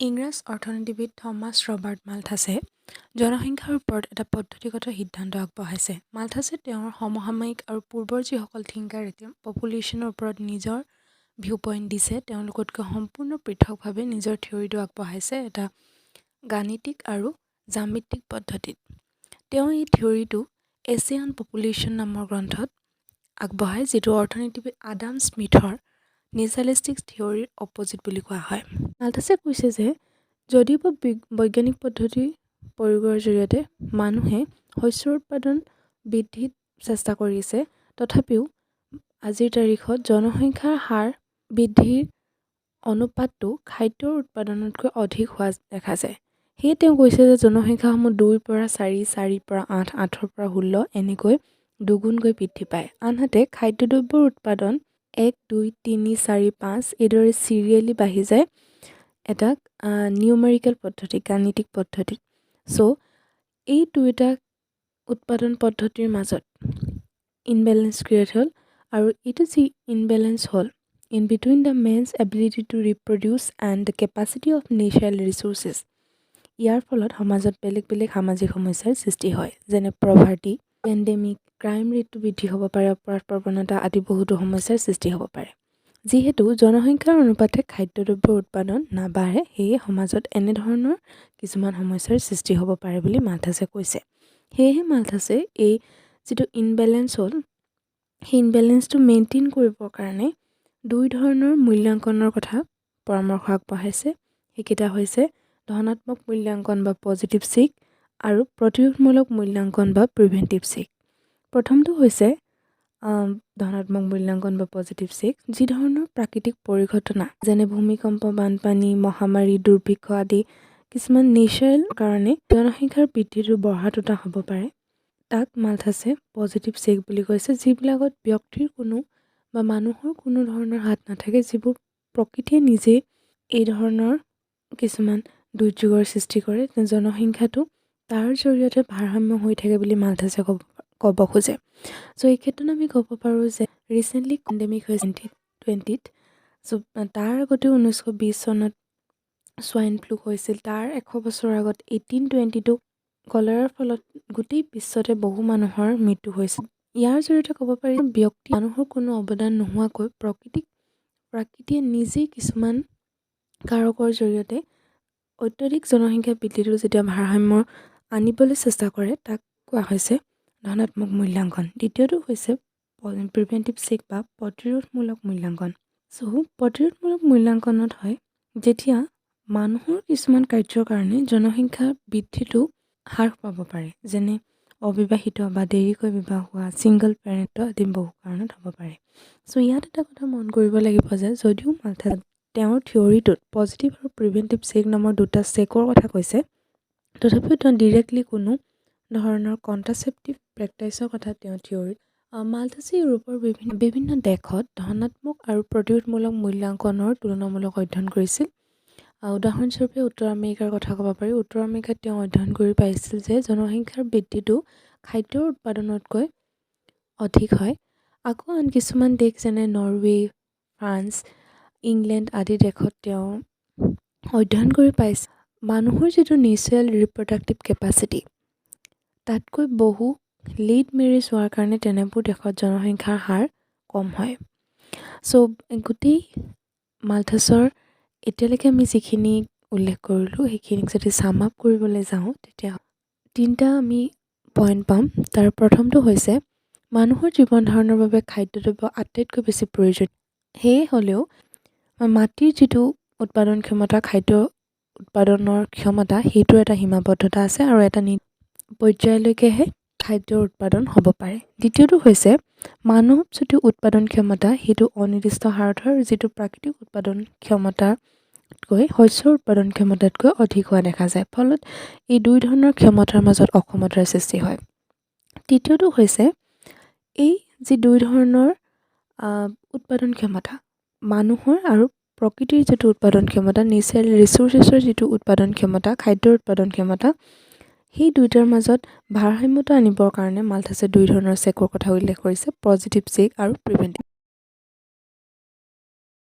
ইংৰাজ অৰ্থনীতিবিদ Thomas Robert মালথাছে জনসংখ্যাৰ ওপৰত এটা পদ্ধতিগত সিদ্ধান্ত আগবঢ়াইছে। মালথাছে তেওঁৰ সমসাময়িক আৰু পূৰ্বৰ যিসকল থিংকাৰ এতিয়া পপুলেশ্যনৰ ওপৰত নিজৰ ভিউ পইণ্ট দিছে, তেওঁলোকতকৈ সম্পূৰ্ণ পৃথকভাৱে নিজৰ থিয়ৰিটো আগবঢ়াইছে এটা গাণিতিক আৰু জ্যামিতিক পদ্ধতিত। তেওঁ এই থিয়ৰিটো এছে অন পপুলেশ্যন নামৰ গ্ৰন্থত আগবঢ়ায়, যিটো অৰ্থনীতিবিদ আডাম স্মিথৰ নেচাৰেলিষ্টিক থিয়ৰিৰ অপজিট বুলি কোৱা হয়। মালথাছে কৈছে যে যদিওবা বৈজ্ঞানিক পদ্ধতি প্ৰয়োগৰ জৰিয়তে মানুহে শস্যৰ উৎপাদন বৃদ্ধিত চেষ্টা কৰিছে, তথাপিও আজিৰ তাৰিখত জনসংখ্যাৰ হাৰ বৃদ্ধিৰ অনুপাতটো খাদ্যৰ উৎপাদনতকৈ অধিক হোৱা দেখা যায়। সেয়ে তেওঁ কৈছে যে জনসংখ্যাসমূহ 2ৰ পৰা 4, 4ৰ পৰা 8, 8ৰ পৰা 16 এনেকৈ দুগুণকৈ বৃদ্ধি পায়। আনহাতে খাদ্যদ্ৰব্যৰ উৎপাদন 1, 2, 3, 4, 5 এইদৰে চিৰিয়েলি বাঢ়ি যায় এটা নিউমেৰিকেল পদ্ধতি, গাণিতিক পদ্ধতিত। চ' এই দুয়োটা উৎপাদন পদ্ধতিৰ মাজত ইনবেলেঞ্চ ক্ৰিয়েট হ'ল আৰু এইটো যি ইনবেলেঞ্চ হ'ল in between the man's ability to reproduce and the capacity of natural resources, ইয়াৰ ফলত সমাজত বেলেগ বেলেগ সামাজিক সমস্যাৰ সৃষ্টি হয়, যেনে পভাৰ্টি, পেণ্ডেমিক, ক্ৰাইম ৰেটটো বৃদ্ধি হ'ব পাৰে, অপৰাধ প্ৰৱণতা আদি বহুতো সমস্যাৰ সৃষ্টি হ'ব পাৰে। যিহেতু জনসংখ্যাৰ অনুপাতে খাদ্যদ্ৰব্যৰ উৎপাদন নাবাঢ়ে, সেয়ে সমাজত এনেধৰণৰ কিছুমান সমস্যাৰ সৃষ্টি হ'ব পাৰে বুলি মালথাছে কৈছে। সেয়েহে মালথাছে এই যিটো ইনবেলেঞ্চ হ'ল, সেই ইনবেলেঞ্চটো মেইনটেইন কৰিবৰ কাৰণে দুই ধৰণৰ মূল্যাংকনৰ কথা পৰামৰ্শ আগবঢ়াইছে। সেইকেইটা হৈছে ধনাত্মক মূল্যাংকন বা পজিটিভ চেক আৰু প্ৰতিৰোধমূলক মূল্যাংকন বা প্ৰিভেণ্টিভ চেক। প্ৰথমটো হৈছে ধনাত্মক মূল্যাংকন বা পজিটিভ চেক। যি ধৰণৰ প্ৰাকৃতিক পৰিঘটনা, যেনে ভূমিকম্প, বানপানী, মহামাৰী, দুৰ্ভিক্ষ আদি কিছুমান নেচাৰেল কাৰণে জনসংখ্যাৰ বৃদ্ধিটো বঢ়া টুটা হ'ব পাৰে, তাক মালথাছে পজিটিভ চেক বুলি কৈছে, যিবিলাকত ব্যক্তিৰ কোনো বা মানুহৰ কোনো ধৰণৰ হাত নাথাকে, যিবোৰ প্ৰকৃতিয়ে নিজেই এই ধৰণৰ কিছুমান দুৰ্যোগৰ সৃষ্টি কৰে, জনসংখ্যাটো তাৰ জৰিয়তে ভাৰসাম্য হৈ থাকে বুলি মালথাছে ক'ব খোজে। চ' এই ক্ষেত্ৰত আমি ক'ব পাৰোঁ যে ৰিচেণ্টলি পেণ্ডেমিক হৈছে 2020ত। চ' তাৰ আগতেও 1920 চনত ছোৱাইন ফ্লু হৈছিল। তাৰ 100 বছৰৰ আগত 1822 কলেৰাৰ ফলত গোটেই বিশ্বতে বহু মানুহৰ মৃত্যু হৈছিল। ইয়াৰ জৰিয়তে ক'ব পাৰি, ব্যক্তি মানুহৰ কোনো অৱদান নোহোৱাকৈ প্ৰকৃতিয়ে নিজেই কিছুমান কাৰকৰ জৰিয়তে অত্যধিক জনসংখ্যা বৃদ্ধিটো যেতিয়া ভাৰসাম্য আনিবলৈ চেষ্টা কৰে, তাক কোৱা হৈছে ধনাত্মক মূল্যাংকন। দ্বিতীয়টো হৈছে প্ৰিভেণ্টিভ চেক বা প্ৰতিৰোধমূলক মূল্যাংকন। চ' প্ৰতিৰোধমূলক মূল্যাংকনত হয় যেতিয়া মানুহৰ কিছুমান কাৰ্যৰ কাৰণে জনসংখ্যা বৃদ্ধিটো হ্ৰাস পাব পাৰে, যেনে অবিবাহিত বা দেৰিকৈ বিবাহ হোৱা, ছিংগল পেৰেণ্ট আদি বহু কাৰণত হ'ব পাৰে। চ' ইয়াত এটা কথা মন কৰিব লাগিব যে যদিও মালথাছে তেওঁৰ থিয়ৰিটোত পজিটিভ আৰু প্ৰিভেণ্টিভ চেক নামৰ দুটা চেকৰ কথা কৈছে, তথাপিও তেওঁ ডিৰেক্টলি কোনো ধৰণৰ কণ্ট্ৰাচেপ্টিভ প্ৰেক্টিছৰ কথা তেওঁ থিয়ৰিত। মালথাছে ইউৰোপৰ বিভিন্ন বিভিন্ন দেশত ধনাত্মক আৰু প্ৰতিৰোধমূলক মূল্যাংকনৰ তুলনামূলক অধ্যয়ন কৰিছিল। উদাহৰণস্বৰূপে উত্তৰ আমেৰিকাৰ কথা ক'ব পাৰি। উত্তৰ আমেৰিকাত তেওঁ অধ্যয়ন কৰি পাইছিল যে জনসংখ্যাৰ বৃদ্ধিটো খাদ্যৰ উৎপাদনতকৈ অধিক হয়। আকৌ আন কিছুমান দেশ, যেনে নৰৱে, ফ্ৰান্স, ইংলেণ্ড আদি দেশত তেওঁ অধ্যয়ন কৰি পাইছে মানুহৰ যিটো নেচাৰেল ৰিপ্ৰডাক্টিভ কেপাচিটি, তাতকৈ বহু লেট মেৰেজ হোৱাৰ কাৰণে তেনেবোৰ দেশত জনসংখ্যাৰ হাৰ কম হয়। চ' গোটেই মালথাছৰ এতিয়ালৈকে আমি যিখিনি উল্লেখ কৰিলোঁ, সেইখিনিক যদি চাম আপ কৰিবলৈ যাওঁ, তেতিয়া তিনিটা আমি পইণ্ট পাম। তাৰ প্ৰথমটো হৈছে মানুহৰ জীৱন ধাৰণৰ বাবে খাদ্যদ্ৰব্য আটাইতকৈ বেছি প্ৰয়োজন। সেয়ে হ'লেও মাটিৰ যিটো উৎপাদন ক্ষমতা, খাদ্য উৎপাদনৰ ক্ষমতা, সেইটোৰ এটা সীমাবদ্ধতা আছে আৰু এটা পৰ্যায়লৈকেহে খাদ্যৰ উৎপাদন হ'ব পাৰে। দ্বিতীয়টো হৈছে মানৱ যিটো উৎপাদন ক্ষমতা, সেইটো অনিৰ্দিষ্ট হাৰত হয়, যিটো প্ৰাকৃতিক উৎপাদন ক্ষমতাতকৈ, শস্যৰ উৎপাদন ক্ষমতাতকৈ অধিক হোৱা দেখা যায়। ফলত এই দুই ধৰণৰ ক্ষমতাৰ মাজত অসমতাৰ সৃষ্টি হয়। তৃতীয়টো হৈছে এই যি দুই ধৰণৰ উৎপাদন ক্ষমতা, মানুহৰ আৰু প্ৰকৃতিৰ যিটো উৎপাদন ক্ষমতা, নেচাৰেল ৰিচ'ৰ্চেছৰ যিটো উৎপাদন ক্ষমতা, খাদ্যৰ উৎপাদন ক্ষমতা, সেই দুয়োটাৰ মাজত ভাৰসাম্যতা আনিবৰ কাৰণে মালথাছে দুই ধৰণৰ চেকৰ কথা উল্লেখ কৰিছে, পজিটিভ চেক আৰু প্ৰিভেণ্টিভ।